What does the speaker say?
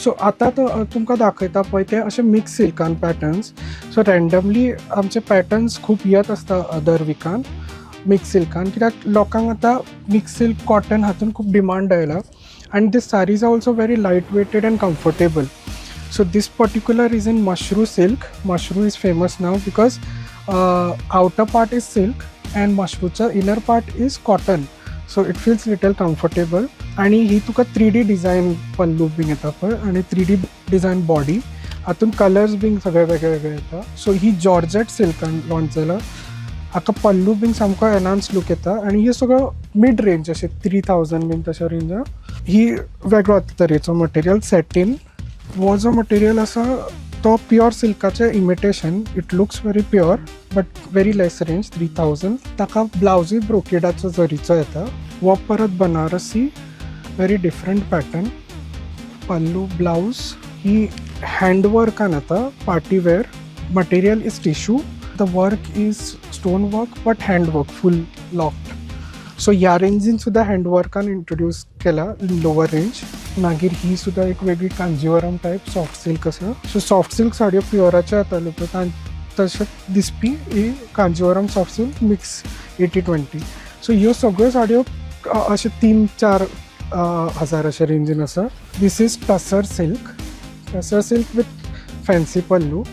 So आतां तो तुमकां दाखयता पळय ते अशे मिक्स सिल्कान पॅटर्न्स. सो रँडमली आमचे पॅटर्न्स खूब येत आसता दर विकान मिक्स सिल्कान, कित्याक लोकांक आतां मिक्स सिल्क कॉटन हातून खूब डिमांड आयला आनी these sarees are also very light weighted and comfortable. So this particular is in mashru silk. Mashru is famous now because outer part is silk and मशरूचा inner part is cotton, so it feels little comfortable. आणि ही तुका 3D design पल्लू बीन येता पळय आनी 3D design body. हातून colours बीन सगळे वेगळे वेगळे येता. सो ही जॉर्जेट सिल्कान लॉन्च जाला. हाका पल्लू बीन सामको एनहान्स लूक येता आनी हे सगळो मिड रेंज, अशें 3000 बीन तशा रेंजा. ही वेगळो तरेचो मटेरियल, सॅटीन. हो जो मटेरियल आसा तो pure सिल्काचें imitation. It looks very pure but very less range, 3000. ताका ब्लावजूय ब्रोकेडाचो जरीचो येता. हो परत बनारसी, व्हेरी डिफरंट पॅटर्न, पल्लू, ब्लावज. ही हँडवर्कान येता. Party wear material is tissue. The work is stone work but hand work, full locked. So ह्या रेंजीन सुद्दां हँडवर्कान introduce केला lower range. मागीर ही सुद्दां एक वेगळी कांजीवरम टायप सॉफ्ट सिल्क आसा. सो सॉफ्ट सिल्क साडयो प्युअराच्यो येताल्यो पळय, तशें दिसपी ही Kanjeevaram soft silk mix 80-20. So ह्यो सगळ्यो साडयो अशे 3-4 हजार अशे रेंजीन आसा. This is tussar silk, tussar silk with fancy pallu.